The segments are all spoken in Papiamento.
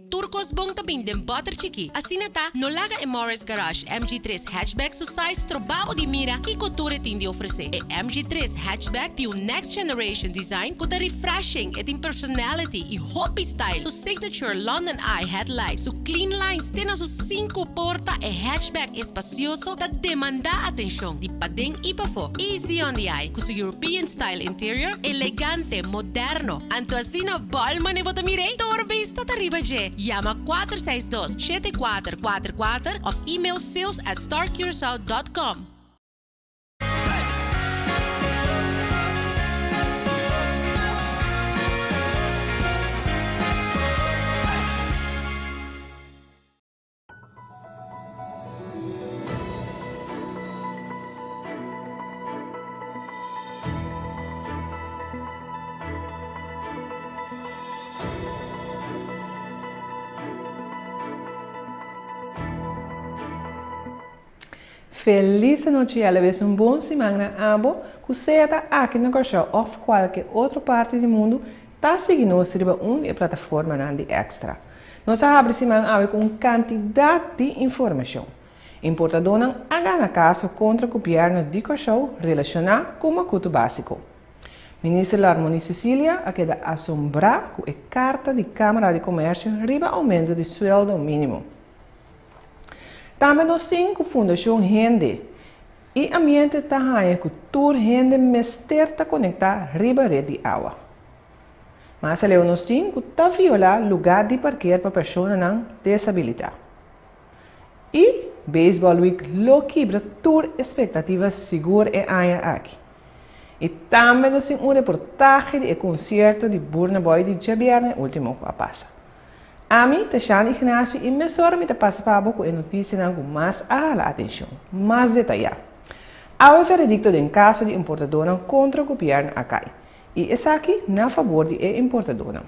Tur kos bon ta bin den bòter chikí. Asina ta, no laga e Morris Garage MG3 Hatchback su size stroba bo di mira kiko tur e tin di ofresé. E MG3 Hatchback tin un next generation design ku ta refreshing, e tin personality i hopi style. Su signature London Eye headlight, su clean lines te na su sinku porta, e hatchback espasioso ta demandá atenshon di paden i pafó. Easy on the eye ku su European style interior, elegante, moderno. Anto asina bòl mane bo ta mir'é? Tur bista ta riba dje. Yama 462 7444 òf email sales@starcuracao.com. Felis anochi y alabes un bon siman na abo cu sea ta aki na Kòrsou òf kualke otro parti di mundu ta sigui nos riba un di e plataformanan di Extra. Nos a habri siman awe ku un kantidat di informashon. Importadónan a gana kaso kontra gobièrnu di Kòrsou relashoná ku makutu básiko. Minister Larmonie Cecilia a keda asombrá ku e karta di Kámara di Komèrsio riba oumento di sueldo mínimo. Tambe nos tin ku Fundashon Hende i Ambiente ta haña ku tur hende mester ta konektá riba ret di awa. Mas aleu nos tin ku ta violá lugá di parker pa personanan desabilitá. I Baseball Week lo kibra tur espektativa sigur e aña aki. I tambe nos tin un reportahe di e konsierto di Burna Boy di djabièrnè último ku a pasa. Ami ta Shan Ignacio i mesora mi ta pasa pa bo ku e notisianan ku mas a hala atenshon, mas detayá. Awe veredikto den kaso di importadónan kontra gobièrnu a kai. I esaki na fabor di e importadónan.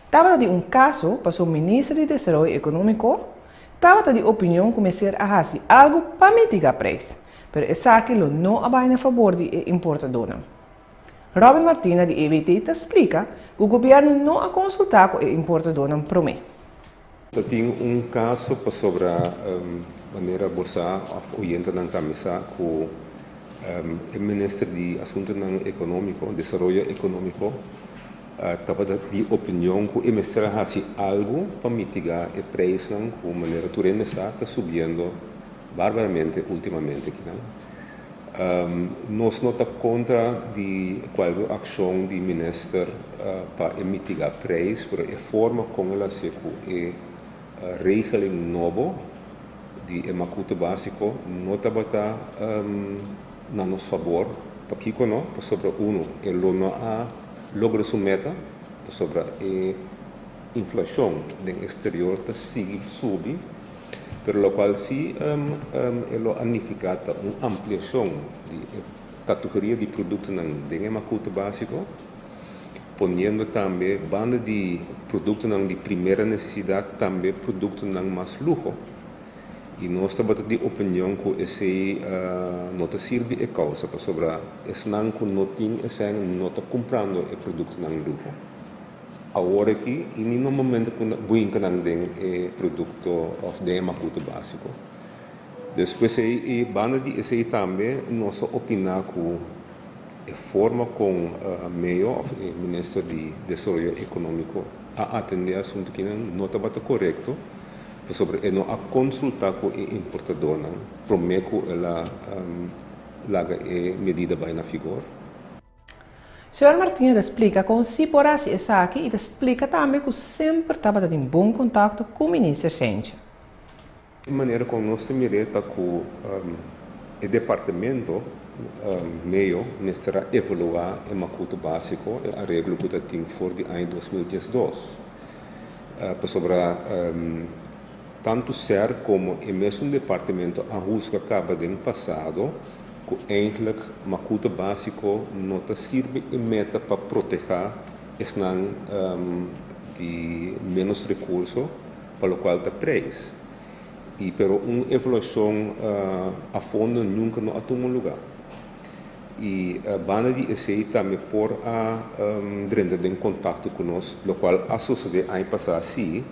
Tabata di un kaso paso Minister di Desaroyo Ekonómiko tabata di opinion ku mester a hasi algu pa mitigá preis, pero esaki lo no a bai na fabor di e importadónan. Robin Martina di EBT ta splika ku gobièrnu no a konsultá ku e importadónan promé. Ta tin un kaso pasobra manera bo sa òf oyentenan tambe sa ku e minister di Asuntunan Ekonómiko, Desaroyo Ekonómiko, tabata di opinion ku e mester a hasi algu pa mitigá e preisnan ku manera tur hende sa ta subiendo barbaramente últimamente akinan. Nos no ta kontra di kualke akshon di minister pa e mitiga preis, pero e forma kon el hasié ku e regeling nobo di e makuto básiko no tabata na nos fabor. Pakiko no? Pasobra uno, e lo no a logra su meta, pasobra e inflashon den eksterior ta sigui subi. Pero locual si e lo a nifica ta un ampliacion di e categoria di productonan den e macuto basico, poniendo tambe banda di productonan di primera necesidad tambe productonan mas luho. Y nos tabata di opinion cu esey no ta sirbi e causa pasobra esnan cu no tin esey no ta cumprando e productonan luho. Awor aki i ni no momento ku buinka nan den e produkto òf den e makutu básiko. Despues ei i banda di esei tambe nos a opiná ku e forma kon Meo òf e Minister di Desaroyo Ekonómiko a atendé e asuntu kinan no tabata korekto pasobra e no a konsultá ku e importadónan promé ku el a laga e medida bai na vigor. Señor Martina ta splika kon si por hasi esaki i ta splika tambe ku semper tabata tin bon kontakto ku Minister Cijntje. E manera kon nos ta mir'é ta ku e departamento meo mester a evaluá e makutu básiko, e areglo ku ta tin for di aña 2012. Pasobra tantu ser komo e mesun departamento a husga kaba den pasado ku eindelijk makuto básiko no ta sirbi e meta pa protehá esnan di ménos rekurso pa lokual ta preis. I pero un evaluashon a fondo nunka no a tuma lugá. I banda di esei tambe por a drenta den kontakto ku nos, lokual a sosodé aña pasá sí.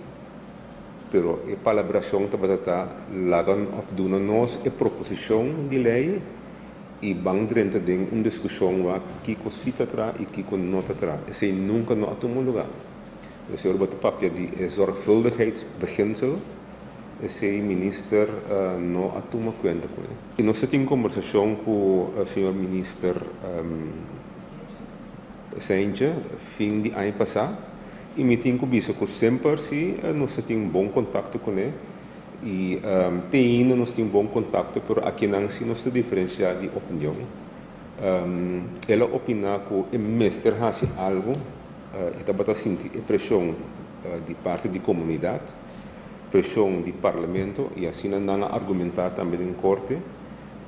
Pero e palabrashon tabata ta laga òf duna nos e proposishon di lei i ban drenta den un diskushon wak kiko si ta traha i kiko no ta traha. Esei nunka no a tuma lugá. Esei ora bo ta papia di e zorgvuldigheidsbeginsel, esei minister no a tuma kuenta kuné. Nos a tin kombersashon ku señor minister Cijntje fin di aña pasá i mi tin ku bisa ku semper si nos a tin bon kontakto kuné i te ainda nos tin bon kontakto pero akinan si nos ta diferensiá di opinion. El a opiná ku e mester hasi algu, e tabata sinti e preshon di parti di komunidat, preshon di parlamento i asina nan a argumentá tambe den korte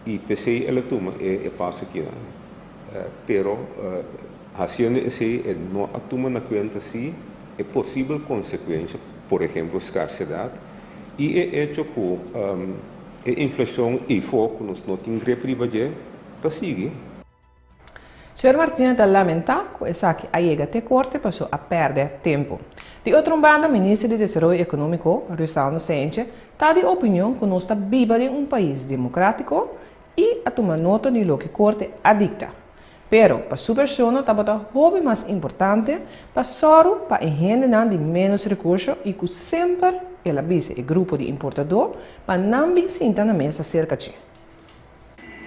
i p'esei el a tuma e paso akinan. Pero hasiendo esei e no a tuma na kuenta si e posibel konsekuensha, por ehemplo skarsedat i e echo ku e inflashon eifó ku nos no tin grip riba dje ta sigui. Señor Martina ta lamentá ku esaki a yega te korte paso a pèrdè tempu. Di otro un banda Minister di Desaroyo Ekonómiko, Rusalno Cijntje, ta di opinion ku nos ta biba den un pais demokrátiko i a tuma nota di loke korte a dikta. Pero pa su persona tabata hopi mas importante pa sòru pa e hendenan di ménos rekurso i ku semper el a bisa e grupo di importadó pa nan bin sinta na mesa serka dje.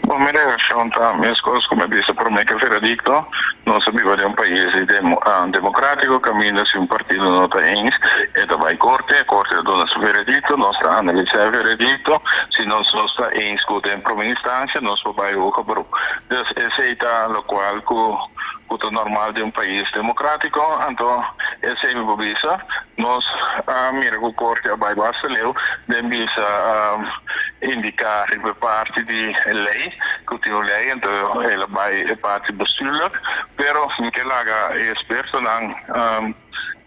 Bon, mi reakshon ta meskos ku mi a bisa promé ku e veredikto. Nos a biba den un pais di demokrátiko kaminda si un partido no ta eens e ta bai korte, e korte ta duna su veredikto, nos ta analisá e veredikto, si nos no sta eens ku den promé instansia nos por bai hoger beroep. Dus esei ta lokual ku ku ta normal den un pais demokrátiko, anto esei mi por bisa. Nos a mira ku korte a bai basta leu den bisa indiká riba e parti di e lei ku tin un lei, anto el a bai e parti bestuurlijk, pero mi ke laga e ekspertonan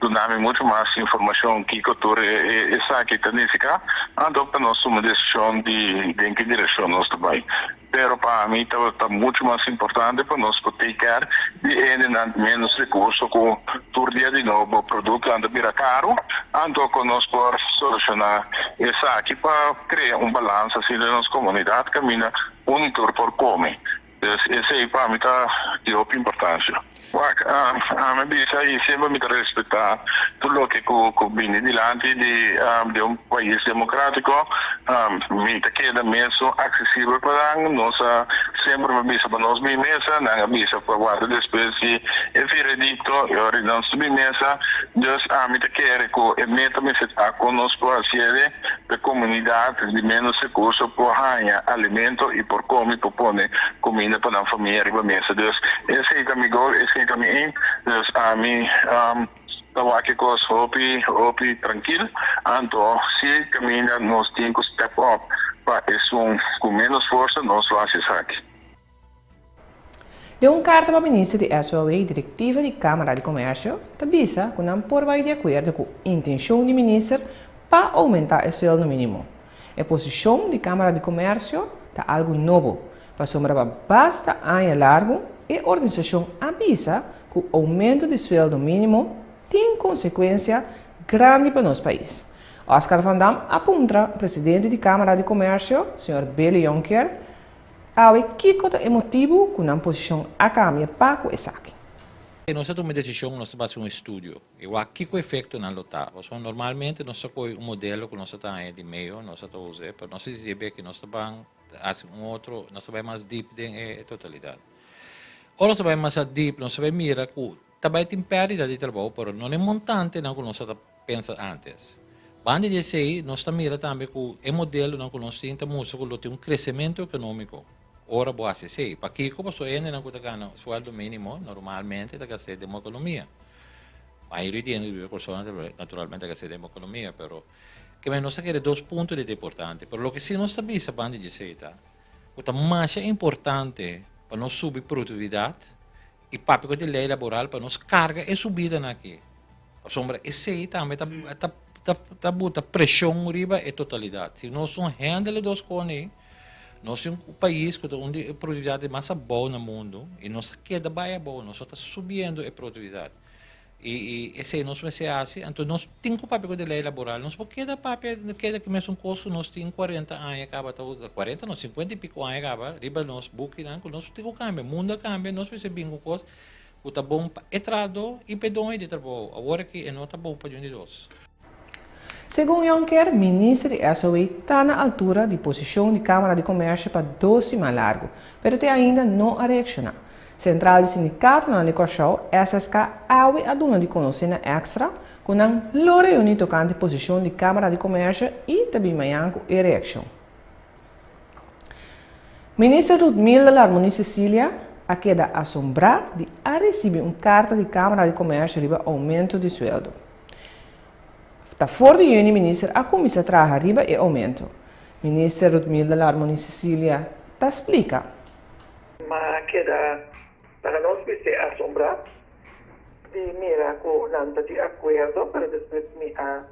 duna mi muchu mas informashon kiko tur esaki ta nifiká, anto pa nos tuma desishon di den ki direkshon nos ta bai. Pero pa mi tabata muchu mas importante pa nos por take care di hendenan di menos recurso cu tur dia di nobo productonan ta bira caro, anto con nos por soluciona esaki pa crea un balansa asina den nos comunidad caminda un y tur por come. Dus esey pa mi ta di hopi importancia. Wak, ami bisa i semper mi ta respetá tur loke ku ku bini dilanti di di un pais demokrátiko. Mi ta keda mesun aksesibel pa nan. Nos a semper mi a bisa pa nos bin mesa, nan a bisa pa warda despues di e veredikto i ora di nan subi mesa. Dus ami ta kere ku e meta mester ta kon nos por hasié pa e komunidat di ménos rekurso por haña alimento i por kome i por pone kuminda pa nan famia riba mesa. Dus esei ta mi goal, esei ta mi aim. Dus ami ta wak e kos hopi, hopi trankil. Anto si kaminda nos tin ku step up pa esun ku ménos forsa, nos lo hasi esaki. Den un karta pa minister di SOAW direktiva di Kámara di Komèrsio ta bisa ku nan por bai di akuerdo ku intenshon di minister pa oumentá e sueldo mínimo. E posishon di Kámara di Komèrsio ta algu nobo, pasobra pa basta aña largu e organisashon a bisa ku oumento di sueldo mínimo tin konsekuensia grandi pa nos pais. Oscar van Dam a puntra presidente di Kámara di Komèrsio, señor Billy Jonker, awe kiko ta e motibu ku nan posishon a kambia pa ku esaki. Nos a tuma e desishon, nos ta basa un estudio i wak kiko efektonan lo ta. Pasobra normalmente nos ta kohe un modelo ku nos a ta haña di meo, nos a ta us'e, pero nos a disidi be ku nos ta ban hasi un otro, nos ta bai mas dip den e totalidat. Ora nos ta bai mas dip, nos ta bai mira ku ta bai tin pèrdida di trabou, pero no na e montantenan ku nos a ta pensa ántes. Banda di esei, nos ta mira tambe ku e modelonan ku nos tin ta mustra ku lo tin un kresementu ekonómiko ora bo hasi esei. Pakiko? Pasobra e hendenan ku ta gana suèldo mínimo normalmente ta gast'é den bo ekonomia. Mayoria di hende ku biba Kòrsou naturalmente ta gast'é den bo ekonomia, pero ke men nos ta kere dos punto di ta importante. Pero loke si nos ta bisa banda di esei ta ku ta masha importante pa nos subi produktividat i papia ku e lei laboral pa nos karga e subidanan aki. Pasobra esei tambe ta ta ta buta preshon riba e totalidat. Si nos no handle e dos kos ei, nos tin un pais ku ta un di e produktividat mas abou na mundu i nos ta keda bai abou, nos no ta subiendo e produktividat. I esei nos mester hasi, anto nos tin ku papia ku di lei laboral. Nos por keda papia, keda ku mesun kos ku nos tin kuarenta aña kaba ta usa, kuarenta no, sinkuenta i piko aña kaba riba nos bukinan ku nos tin ku kambia. Mundu a kambia, nos mester bin ku kos ku ta bon pa e trahadó i pa e doño di trabou. Awor aki e no ta bon pa niun di dos. Segun Jonker, minister di SOE ta na altura di posishon di Kámara di Komèrsio pa dos siman largu, pero te ainda no a reakshoná. Sentral di Sindikatonan di Kòrsou, SSK, awe a duna di konosé na Extra ku nan lo reuní tokante posishon di Kámara di Komèrsio i ta bin mañan ku e reakshon. Minister Ruthmilda Larmonie-Cecilia a keda asombrá di a risibí un karta di Kámara di Komèrsio riba oumento di sueldo. Ta for di yüni minister a kuminsá traha riba e oumento. Minister Ruthmilda Larmonie-Cecilia ta splika. Ma keda laga nos bis'é asombrá di mira ku nan ta di akuerdo, pero despues mi a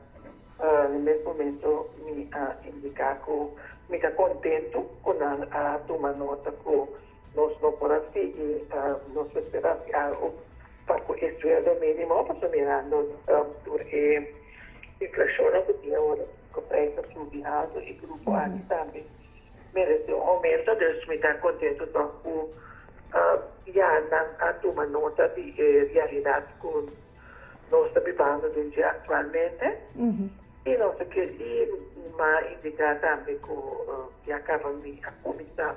na mes momento mi a indiká ku mi ta kontentu ku nan a tuma nota ku nos no por a sigui nos mester hasi algu pa ku e sueldo mínimo pasobra mirando tur e inflashonnan ku tin awor ku preis a subi altu e grupo aki tambe Merece un aumento, dus mi ta contento toch cu ya nan a tuma nota di e realidad cu nos ta bibando den dje actualmente. Y nos ta kier y m'a indica tambe cu ya caba mi a cuminsa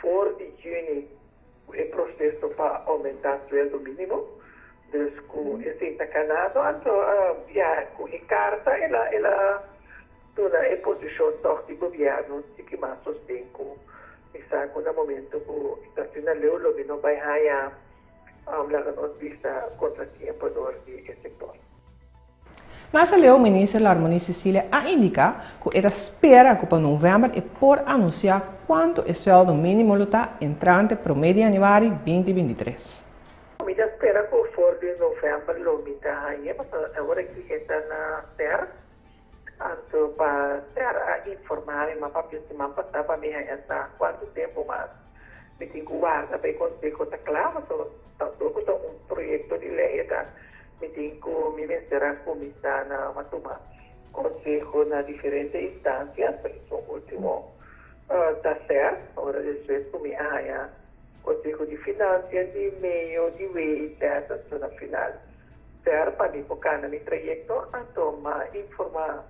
for di juni cu e proceso pa aumenta sueldo minimo, dus cu esey ta canado, anto ya cu e carta el a el a Duna e posishon tòg di gobièrnu tiki mas sosten ku mi sa ku na momento ku e ta asina leu lo mi no bai haña laga nos bisa kontratiempo dor di e sektor. Mas aleu Minister Larmonie Cecilia a indiká ku e ta spera ku pa novèmber e por anunsiá kuantu e suèldo mínimo lo ta entrante promé di yanüari binti 23. Mi ta spera ku for di novèmber lo mi ta hañ'é pasobra awor aki e ta na ser. Anto pa ser a informá mi ma papia siman pasá pa mi haña sa kuantu tempu mas mi tin ku warda pa e konseho ta kla pasobra tampoko ta un proyekto di lei ta mi tin ku mi mester a kuminsá na a tuma konseho na diferente instansia pa esun último ta ser ora despues ku mi a haña konseho di finansia di meio di WIZ anto na final Ser pa mi por cana mi trayecto anto m'a informa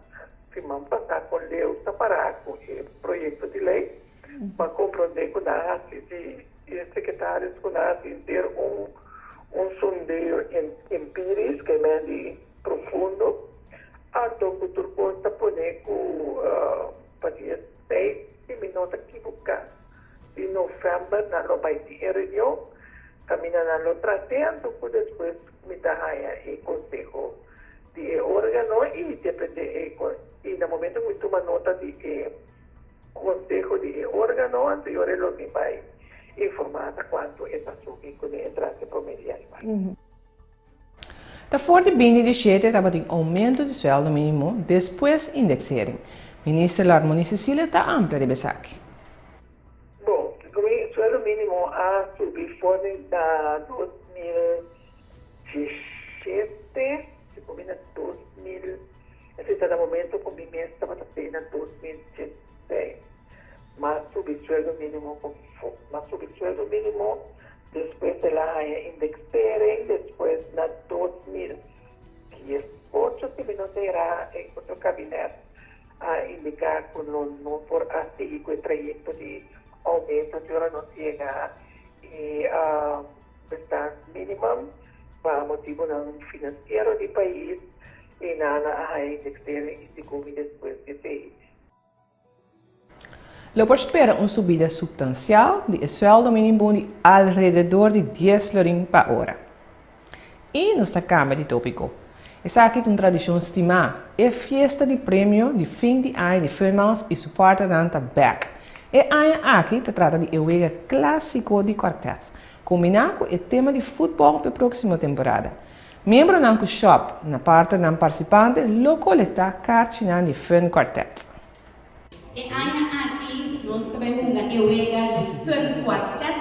siman pasa con leu ta para cu e proyecto di ley. M'a comprende cu nan a haci di e secretarios cu nan a haci henter un un sondeo empiris ke men di profundo anto cu tur cos ta pone cu pa dia seis si mi no ta kibuca di november nan lo bay tin e reunion. Kaminda nan lo trat'é anto ku despues mi ta haña e konseho di e órgano i dependé e i na momento ku mi tuma nota di e konseho di e órgano anto yora lo mi bai informá ta kuantu e ta subi kuné entrante promé di yanüari. Ta for di binti di shete tabatin oumento di suèldo mínimo despues indeksering. Minister Larmonie Cecilia ta amplia riba esaki. Bon, mi sueldo minimo a subi for di na 2017, si ku mi na 2000, esei ta na momento ku mi mes tabata pay na 2016. M'a subi sueldo minimo ku m'a subi sueldo minimo, despues el a haña indexering, despues na 2018 si mi no ta era e otro kabinet. A indiká ku lo no por a sigui ku e trayekto di oumento te ora nos yega e bestaansminimum pa motibunan finansiero di pais i nan a haña indexering i segun mi despues di esei. Lo por spera un subida supstansial di e suèldo mínimo di alrededor di dies florin pa ora. I nos ta kambia di tópiko. Esaki ta un tradishon stimá, e fiesta di premio di fin di aña di Funmans i su partnernan ta bèk. E aña aki ta trata di e wega klásiko di kwartèt, kombiná ku e tema di futbòl p'e próksimo temporada. Miembronan ku shòp na partnernan partisipante lo kolektá karchinan di Fun Kwartèt. E aña aki nos ta bai hunga e wega di Fun Kwartet.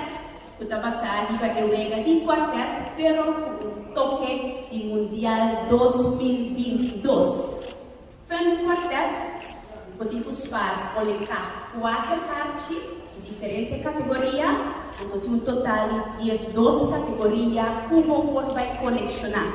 ku ta basá riba e wega di kuartèt pero ku un toke di Mundial 2022. Fun Kuartèt, bo tin ku spar kolektá kuater karchi di diferente kategoria, anto tin un total di 12 kategoria ku bo por bai kolekshoná.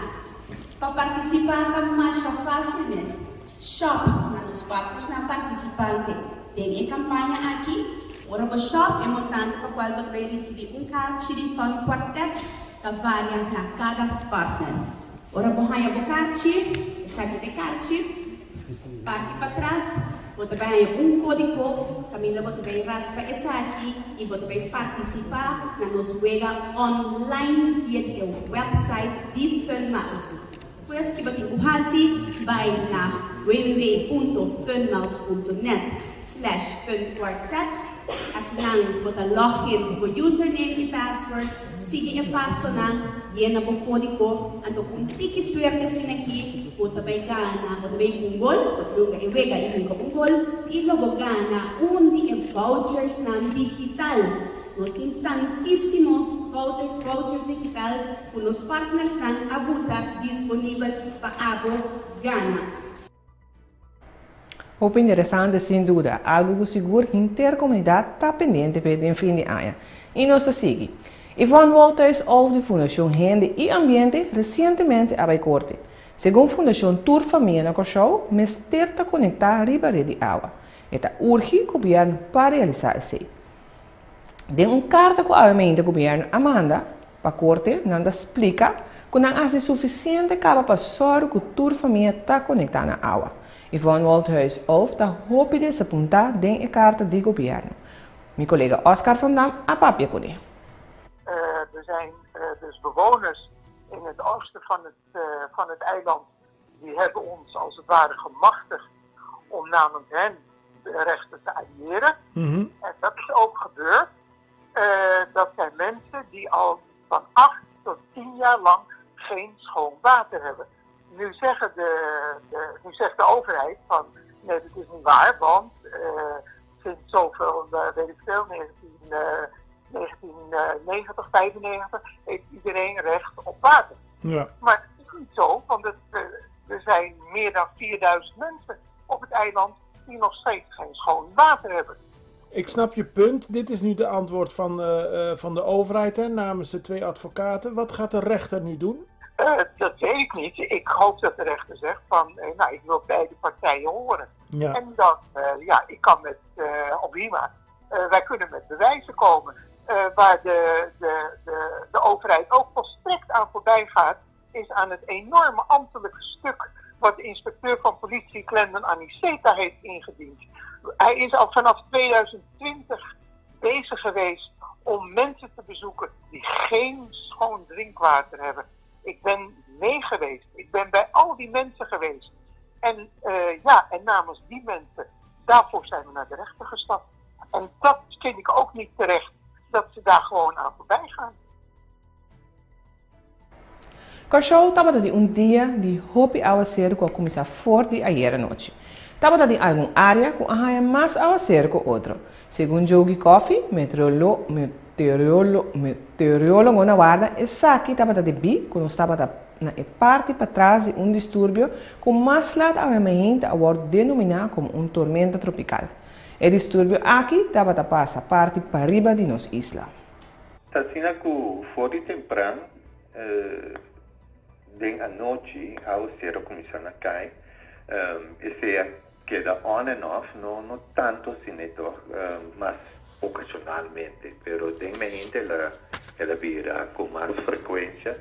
Pa partisipá ta masha fásil mes. Shop na nos partnersnan partisipante den e kampaña aki. Ora bo shop, e montante pa kual bo ta bai risibí un karchi di Fun Kwartet ta varia na kada partner. Ora bo haña bo karchi, esaki ta e karchi, parti patras bo ta bai haña un kódigo kaminda bo ta bai raspa esaki i bo ta bai partisipá na nos wega online via di e wèpsait di Funmiles. Pues ki bo tin ku hasi? Bai na www.funmiles punto net slash funquartet. Akinan bo ta log in ku bo username i password, sigui e pasonan, yena bo kódigo, anto ku un tiki suerte asin'aki bo ta bai gana, bo ta bai ku un gol, bo ta bai hunga e wega i hunga un gol, i lo bo gana un di e vouchersnan digital. Nos tin tantísimos vouchers digital ku nos partnersnan a buta disponibel pa abo gana. Hopi interesante sin duda, algu ku sigur henter komunidat ta pendiente p'e den fin di aña. I nos ta sigui. Yvonne Wolthuis òf di Fundashon Hende i Ambiente resientemente a bai korte. Segun Fundashon tur famia na Kòrsou mester ta konektá riba ret di awa. E ta urgi gobièrnu pa realisá esei. Den un karta ku awemente gobièrnu a manda pa korte nan ta splika ku nan a hasi sufisiente kaba pa sòru ku tur famia ta konektá na awa. Yvonne Wolthuis Olf ta hopi desapuntá den e karta di gobièrnu. Mi kolega Oscar van Dam a papia kuné. Er zijn dus bewoners in het oosten van het, van het eiland die hebben ons als het ware gemachtigd om namens hen de rechter te adiëren. En dat is ook gebeurd. Dat zijn mensen die al van 8 tot 10 jaar lang geen schoon water hebben. Nu, zeggen de, de, nu zegt de overheid van nee, dat is niet waar, want sinds zoveel, weet ik veel, 19, 1990, 95, heeft iedereen recht op water. Ja. Maar het is niet zo, want het, er zijn meer dan 4000 mensen op het eiland die nog steeds geen schoon water hebben. Ik snap je punt. Dit is nu de antwoord van de overheid, hè, namens de twee advocaten. Wat gaat de rechter nu doen? Dat weet ik niet. Ik hoop dat de rechter zegt van, nou, ik wil beide partijen horen. Ja. En dan, ja, ik kan met Obima, wij kunnen met bewijzen komen. Waar de overheid ook volstrekt aan voorbij gaat, is aan het enorme ambtelijke stuk wat de inspecteur van politie Clendon Aniceta heeft ingediend. Hij is al vanaf 2020 bezig geweest om mensen te bezoeken die geen schoon drinkwater hebben. Ik ben mee geweest. Ik ben bij al die mensen geweest. En ja, en namens die mensen, daarvoor zijn we naar de rechter gestapt. En dat vind ik ook niet terecht, dat ze daar gewoon aan voorbij gaan. Kòrsou tabata di un dia di hopi awaseru ku a kuminsá for di ayera nochi. Tabata tin algun área ku a haña mas awaseru ku otro. Segun Jogi Coffie, meteorologo na warda, esaki tabata debí ku nos tabata na e parti patras di un disturbio ku mas lat awe mainta a wòrdu denominá komo un tormenta tropikal. E disturbio aki tabata pasa parti pariba di nos isla. Ta asina ku for di tempran den anochi awaseru a kuminsá na kai. Esei a keda on and off, no no tantu asina tòg, mas okashonalmente, pero den mainta el a el a bira ku mas frekuensha.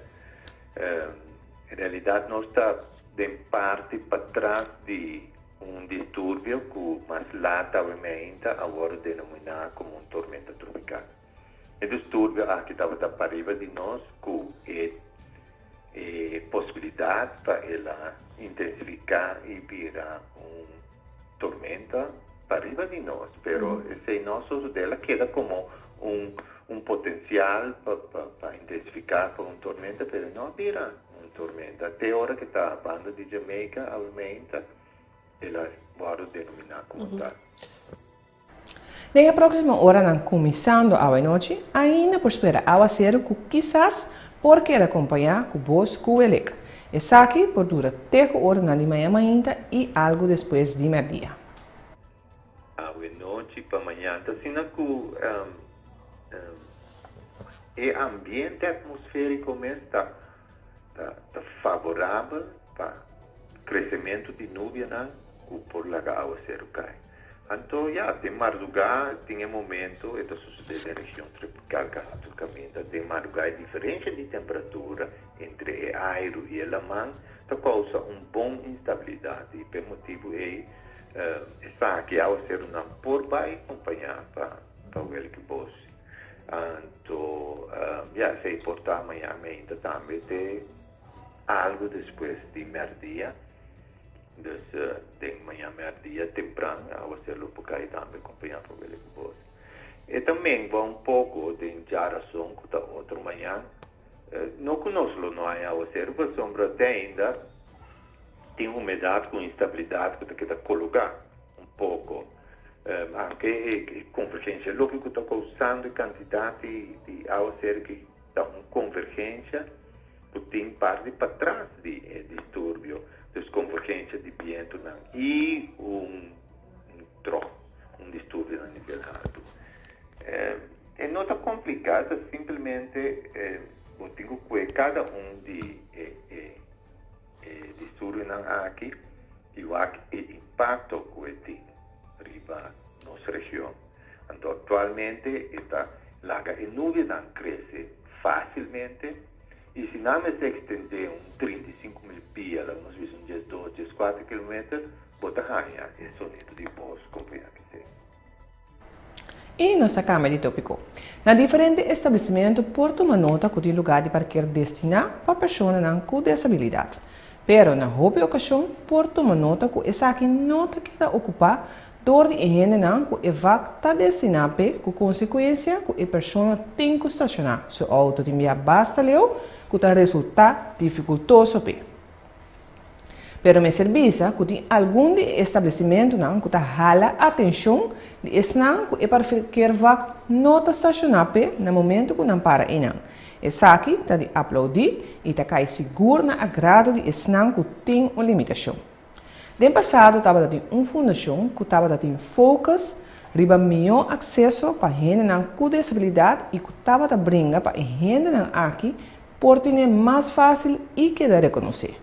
En realidat nos ta den parti patras di un disturbio ku mas lat awe mainta a wòrdu denominá komo un tormenta tropikal. E disturbio aki tabata pariba di nos ku e e posibilidat pa el a intensifiká i bira un tormenta pariba di nos, pero esei no a sosodé, el a keda komo un un potensial pa pa pa intensifiká pa un tormenta, pero e no a bira un tormenta. Te ora ku ta banda di Jamaica awe meinta el a wòrdu denominá komo tal. Den e próksimo oranan kuminsando awenochi ainda por spera áwaseru ku kisas por keda kompañá ku bos ku welek. Esaki por dura te ku oranan di maña mainta i algu despues di mèrdia. Awenochi pa mañan ta asina ku e ambiente atmosfériko mes ta ta favorabel pa kresementu di nubianan ku por laga awaseru kai. Anto ya, den mardugá tin e momento e ta sosodé den region tropikal kasi tur kaminda. Den mardugá e diferensha di temperatura entre e airu i e laman ta kousa un bon instabilidat i p'e motibu ei esaki awaserunan por bai kompañá pa welke bos. Anto, ya, esei por ta mañan meinta tambe te algu despues di mèrdia. Dus, den mañan mèrdia tempran awaser lo por kai tambe kompañá pa wele ku bos. E ta mengua un poko den djarason ku ta otro mañan. No ku nos lo no haña awaseru pasobra te ainda tin humedat ku instabilidat ku ta keda kologá un poko. Anke e konvergensia, loke ku ta kousando e kantidat di awaseru ki ta un konvergensia ku tin parti patras di e disturbio, dus konvergensia di bientunan i un trò, un disturbio na nivel haltu. E no ta kompliká, ta simplemente bo tin ku kue kada un di e disturbionan aki i wak e impakto ku e tin riba nos region. Anto aktualmente e ta laga e nubianan krese fásilmente i si nan mester ekstendé un 35.000 pia, laga nos bisa un 12, 14 kilometer, bo ta haña e sonido di bos kompañá ku esei. I nos a kambia di tópiko. Na diferente establesimentu por tuma nota ku tin lugá di parker destiná pa personanan ku desabilidat. Pero na hopi okashon por tuma nota ku esaki no ta keda okupá dor di e hendenan ku e vak ta destiná p'e ku konsekuensia ku e persona tin ku stashoná su outo tin bia basta leu ku ta resultá difikultoso p'e. Pero mester bisa ku tin algun di e establesimentunan ku ta hala atenshon di esnan ku e parkeervak no ta stashoná p'e na momentu ku nan para einan. Esaki ta di aploudí i ta kai sigur na agrado di esnan ku tin un limitashon. Den pasado tabata tin un fundashon ku tabata tin focus riba mihó akseso pa hendenan ku desabilidat i ku tabata bringa pa e hendenan aki por tine mas fásil i keda rekonosé.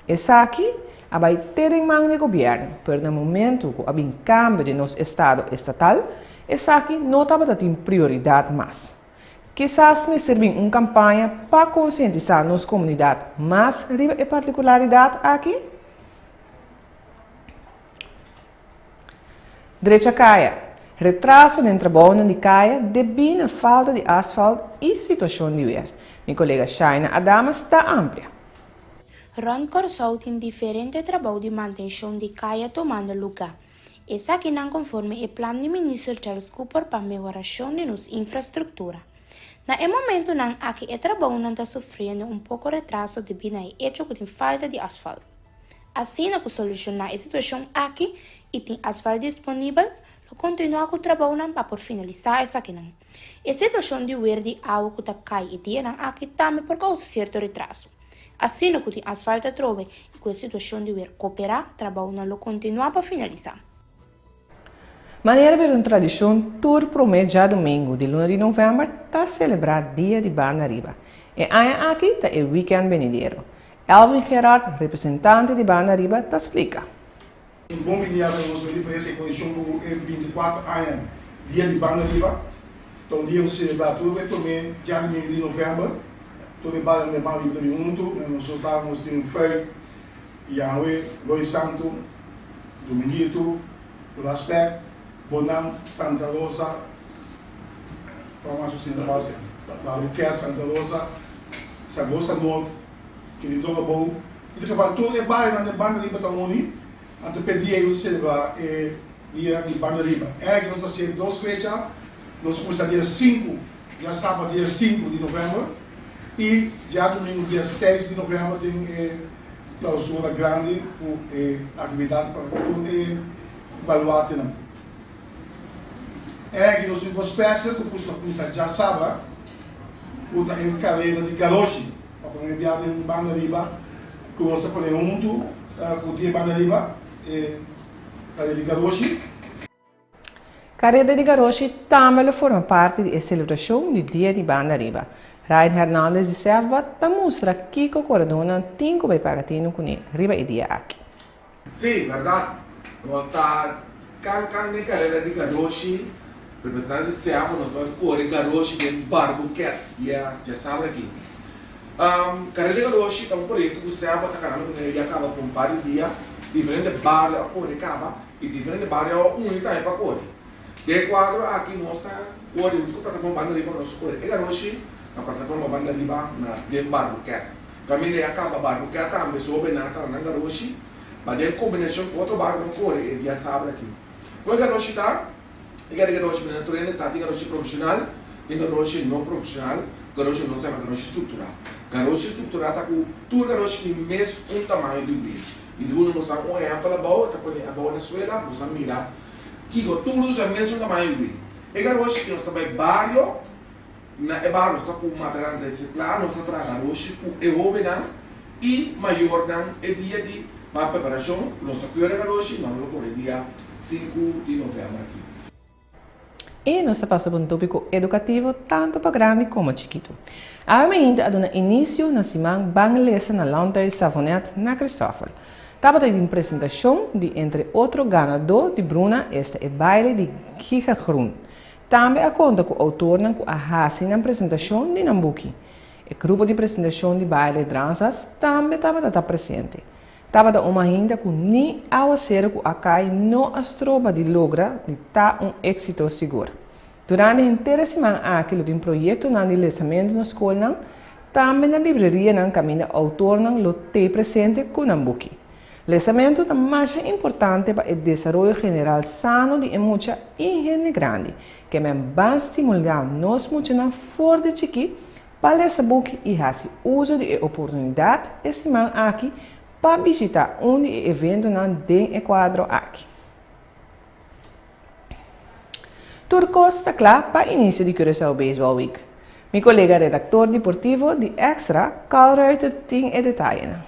Esaki a bai te den man di gobièrnu, pero na momentu ku a bin kambio di nos estado estatal, esaki no tabata tin prioridat mas. Kisas mester bin un kampaña pa konsientisá nos komunidat mas riba e partikularidat aki? Drecha kaya. Retraso den trabounan di kaya debí na falta di asfalt i situashon di wer. Mi kolega Shaina Adamas ta amplia. Rònt Kòrsou tin diferente trabou di mantenshon di kaya tumando lugá. Esakinan konforme e plan di Minister Charles Cooper pa mehorashon di nos infrastruktura. Na e momentunan aki e trabounan ta sufriendo un poko retraso debí na e echo ku tin falta di asfalt. Asina ku solushoná e situashon aki i tin asfalt disponibel, lo kontinuá ku trabounan pa por finalisá esakinan. E situashon di wer di awa ku ta kai e dianan aki tambe por kousa sierto retraso. Asina ku tin asfalt atrobe i ku e situashon di wer koperá, trabounan lo kontinuá pa finalisá. Manera bira un tradishon tur promé djadumingu di luna di novèmber ta selebrá Dia di Banda Riba. E aña aki ta e wikènt benidero. Elvin Gerard, representante di Banda Riba, ta splika. Un bon binia ta nos diferensia e kondishon ku e 24 aña Dia di Banda Riba ta un dia ku ta selebrá tur e promé djadumingu di novèmber. Tur e banda di Banda Riba ta bin huntu, nos ta nos tin un fuik Yahweh, Loi Santu, Dominguito, Bulaspek, Bonam, Santa Rosa, cual mas nos tin na base? Baruquet, Santa Rosa, Sagosa Noord, Quilindon Abou. In ieder geval tur e barionan den Banda Riba ta uni, anto p'e dia ei nos ta celebra e dia di Banda Riba. Erg nos ta hacié dos fecha, nos ta cuminsa dia sinku, djasabra dia sinku di november y djadomingo dia seis di november tin e Clausura grandi ku e aktividat pa tur e baluartenan. E aki nos tin un kos special ku ta kuminsá djasabra ku ta e kareda di garoshi pa pone bia den banda riba ku nos ta pone huntu ku di e banda riba e kareda di garoshi. Kareda di garoshi tambe lo forma parti di e selebrashon di Dia di Banda Riba. Ryan Hernandez di Sefba ta mustra kiko koredónan tin ku bai paga tinu kuné riba e dia aki. Sí, bèrdat. Nos ta kan kan den karera di garoshi. Representante di SEAPO nos bai kore garoshi den Barbuket dia djasabra aki. Karera di garoshi ta un proyekto ku SEAPO ta karando kuné ya kaba pa un par di dia. Diferente bario a kore kaba i diferente bario a uni tambe pa kore. Den e kuadro aki nos ta kore huntu ku Plataforma Banda Riba nos kore e garoshi na Plataforma Banda Riba na den Barbuket. Kaminda e a kaba barbukia tambe sobená ta nan garoshi, ma den kombinashon ku otro barku nan kore e dia sabra aki. Kon e garoshi ta? E kere garoshi ku nan trena sa tin garoshi profeshonal, tin garoshi no profeshonal, garoshi nos ta yama garoshi strukturá. Garoshi strukturá ta ku tur garoshi tin mes un tamaño di wil. I di unu nos a un ehèmpel abou, e ta pone abou na suela, nos a mira kiko tur usa mes un tamaño di wil. E garoshi ku nos ta bai bario. Na e bar nos ta ku materialnan resiklá, nos ta traha garoshi ku e hóbennan i mayornan e dia di pa preparashon, nos ta kura garoshi, nan lo kore dia sinku di novèmber aki. I nos ta pasa pa un tópiko edukativo tantu pa grandi komo chikitu. Awe mainta a duna inisio na siman Ban Lesa na Landhuis Savonet na Christoffel. Tabata di un presentashon di entre otro ganadó di Bruna esta e baile di Giga Groen. Tambe a konta ku outornan ku a hasi nan presentashon di nan buki. E grupo di presentashon di baile Dransas tambe tabata ta presente. Tabata un mainta ku ni awaseru ku a kai no a stroba di logra di ta un éksito sigur. Durante henter e siman aki lo tin proyektonan di lesamentu na skolnan, tambe na librerianan kaminda outornan lo tei presente ku nan buki. Lesamentu ta masha importante pa e desaroyo general sano di e mucha i hende grandi. Ke men ban stimulá nos muchanan for di chikí pa lesa buki i hasi uso di e oportunidat e siman aki pa bishitá un di e eventonan den e kuadro aki. Tur kos ta kla pa inisio di Curaçao Baseball Week. Mi kolega redaktor deportivo di Extra, Carl Ruiter tin e detayenan.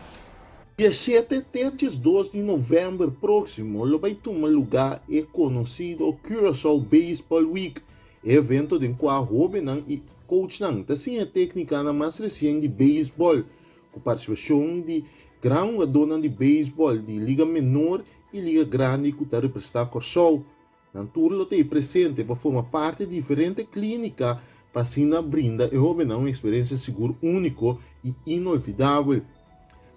Dia shete te diesdos di novèmber próksimo lo bai tuma lugá e konosido Curaçao Baseball Week, e evento den kua hóbennan i coachnan ta siña téknikanan mas resien di beisbòl, ku partisipashon di gran hugadónan di beisbòl di Liga Menor i Liga Grandi ku ta representá Kòrsou. Nan tur lo ta ei presente pa forma parti di diferente klínika pa asina brinda e hóbennan un eksperensia sigur úniko i inolvidabel.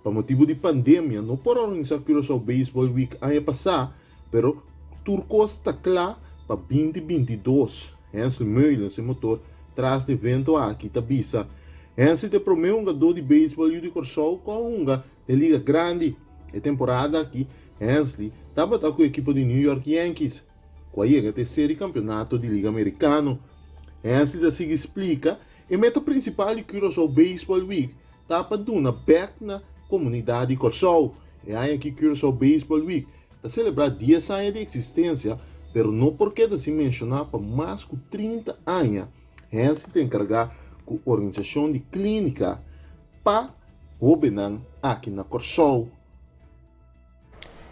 Pa motibu di pandemia no por a organisá Curaçao Baseball Week aña pasá, pero tur kos ta kla pa binti 22, Hensley Meulens, e motor tras di evento aki, ta bisa. Hensley ta e promé hungadó di beisbòl yu di Kòrsou ku a hunga den Liga Grandi. E temporada aki Hensley tabata ku ekipo di New York Yankees, ku a yega te seri kampionato di Liga Amerikano. Hensley ta sigui splika, E meta prinsipal di Curaçao Baseball Week ta pa duna bèk na komunidat di Kòrsou. E aña aki Curaçao Baseball Week ta selebrá dies aña di eksistensia, pero no por keda sin menshoná pa mas ku 30 aña Hensley ta enkargá ku organisashon di klínika pa hóbennan aki na Kòrsou.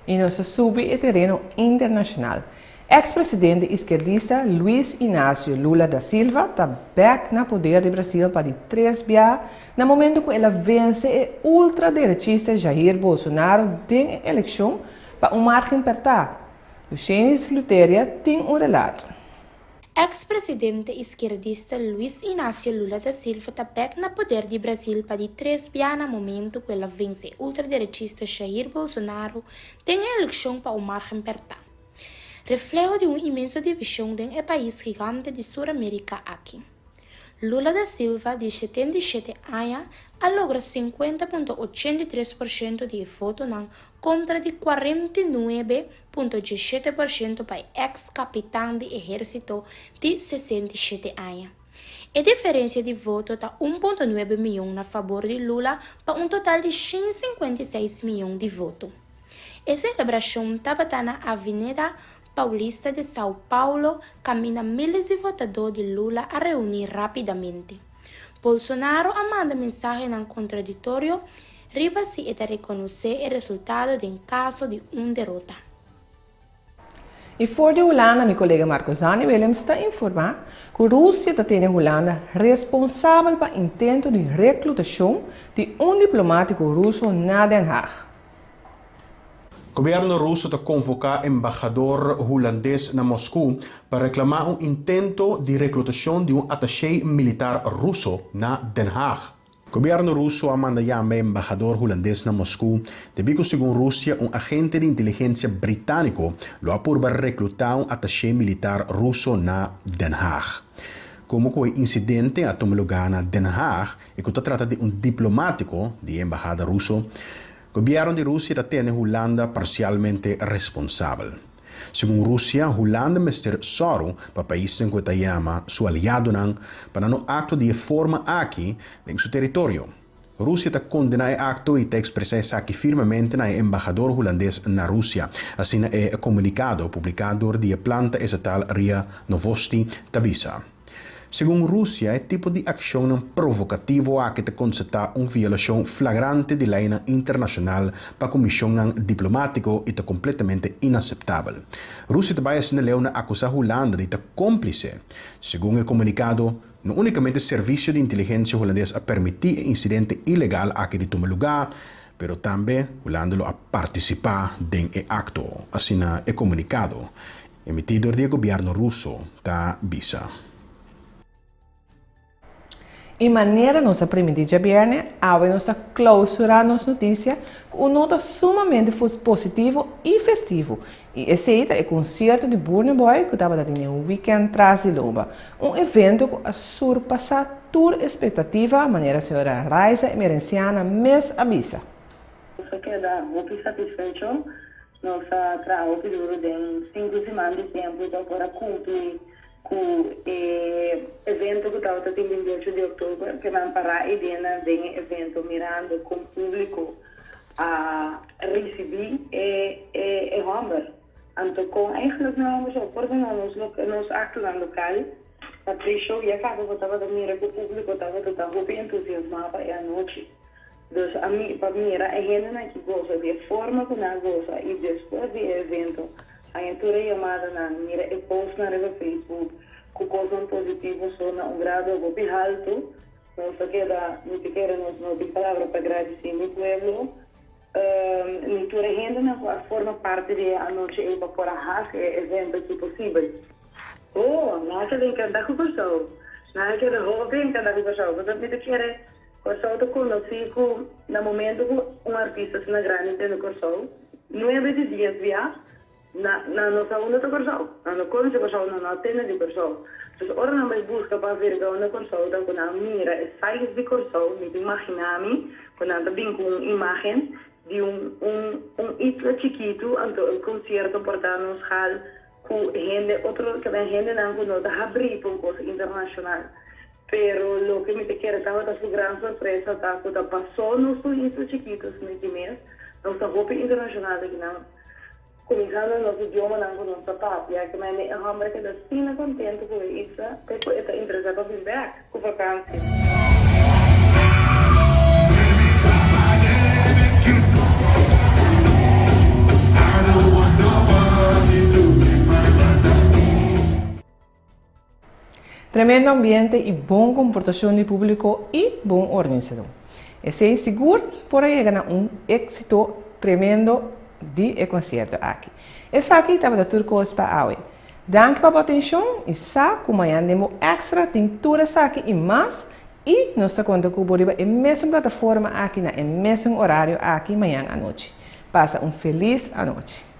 I nos ta subi e tereno internashonal. Eks presidente iskerdista Luiz Inácio Lula da Silva ta bèk na poder di Brasil pa di tres biaha na momento ku el a vense e ultraderechista Jair Bolsonaro den e elekshon pa un márgen pèrtá. Lucenis Luteria tin un relato. Eks-presidente iskierdista Luiz Inácio Lula da Silva ta bèk na poder di Brasil pa di tres bia na momentu ku el a vense e ultraderechista Jair Bolsonaro den e elekshon pa un márgen pèrtá. Refleho di un inmenso divishon den e pais gigante di Sur Amérika aki. Lula da Silva, di 77 aña, a logra 50.83% di e votonan kontra di 49.17% pa e eks kapitan di ehérsito di 67 aña. E diferensia di voto ta 1.9 mion na fabor di Lula pa un total di 156 mion di voto. E selebrashon tabata na Avenida. Paulista de São Paulo kaminda míles di votadó di Lula a reuní rápidamente. Bolsonaro a manda mensahenan kontradiktorio riba si e ta rekonosé e resultado den kaso di un derota. I for di Hulanda mi kolega Marco Zani Willems ta informá ku Rusia ta tene Hulanda responsabel pa intento di reklutashon di un diplomátiko ruso na Den Haag. Gobièrnu ruso ta konvoká embahador hulandes na Mosku pa reklamá un intento di reklutashon di un atashé militar ruso na Den Haag. Gobièrnu ruso a manda yama e embahador hulandes na Mosku debí ku segun Rusia un agente di inteligensia britániko lo a purba reklutá un atashé militar ruso na Den Haag. Komo ku e insidente a tuma lugá na Den Haag i ku ta trata di un diplomátiko di e embahada ruso, Gobièrnu di Rusia ta tene Hulanda parsialmente responsabel. Segun Rusia, Hulanda mester sòru pa paisnan ku e ta yama su aliadonan pa nan no aktua di e forma aki den su teritorio. Rusia ta kondená e akto i ta ekspresá esaki firmemente na e embahador hulandes na Rusia, asina e komunikado publiká dor di e planta estatal ria Novosti ta bisa. Segun Rusia, e tipo di akshonnan provokativo aki ta konstatá un violashon flagrante di leinan internashonal pa ku mishonnan diplomátiko i ta kompletamente inaseptabel. Rusia ta bai asina leu na akusá Hulanda di ta kómplise. Segun e komunikado, no únikamente servisio di inteligensia hulandes a permití e insidente ilegal aki di tuma lugá, pero tambe Hulanda lo a partisipá den e akto, asina e komunikado Emití dor di e gobièrnu ruso ta bisa. I manera nos a primintí djabièrnè, awe nos ta klousurá nos notisia ku un nota sumamente positivo i festivo, i esei ta e konsierto di Burna Boy ku tabata tene un wikènt tras di loba, un evento ku a surpasá tur espektativa, manera señora Raiza Emerenciana mes a bisa. Nos a keda hopi satisfecho. Nos a traha hopi duru den sinku siman di tempu pa por a kumpli ku e evento ku tabata tin 28 di òktober. Ke nan pará e dianan den e evento mirando kon públiko a risibí e e hòmber. Anto kon eigentlik nan hòmber so por duna nos nos aktonan lokal pa pre-show ya kaba bo tabata mira ku públiko tabata ta hopi entusiasmá pa e anochi. Dus ami pa mira e hendenan ki gosa di e forma ku nan a gosa i despues di e evento haña tur e yamadanan, mira e postnan riba Facebook ku kosnan positivo so na un grado hopi haltu, nos ta keda, mi ta kere nos no tin palabra pa gradisí mi pueblo ni tur e hendenan ku a forma parti di e anochi ei pa por a hasi e evento aki posibel. Oh, nan a keda enkantá ku Kòrsou. Nan a keda hopi enkantá ku Kòrsou pasobra mi ta kere Kòrsou ta konosí ku na momento ku un artista asina grandi tende Kòrsou, nuebe di dies bia na nan no sa unda ta Kòrsou, nan no konosé Kòrsou, nan no a tende di Kòrsou. Dus ora nan bai buska pa averigá unda Kòrsou ta ku nan mira e size di Kòrsou, mi ta imaginá mi ku nan ta bin ku un imágen di un un un isla chikitu, anto e konsierto por ta nos hal ku hende otro, ke men hendenan ku no ta habrí pa un kos internashonal. Pero loke mi ta kere tabata su gran sorpresa ta cu ta paso nos ta un isla chikito asina aki mes, nos ta hopi internacional aki nan, cuminsando nos idiomanan cu nos ta papia, ke mende e homber a keda asina contento cu e isla te cu e ta interesa pa bin bek cu vakantie. Tremendo ambiente y bon comportacion di publico y bon organisador. Esey sigur por a yega na un exito tremendo di e concierto aki. Esaki tabata tur cos pa awe. Danki pa bo atencion y sa cu mañan den bo Extra tin tur esaki y mas y nos ta conta cu bo riba e mesun plataforma aki na e mesun horario aki mañan anochi. Pasa un feliz anochi.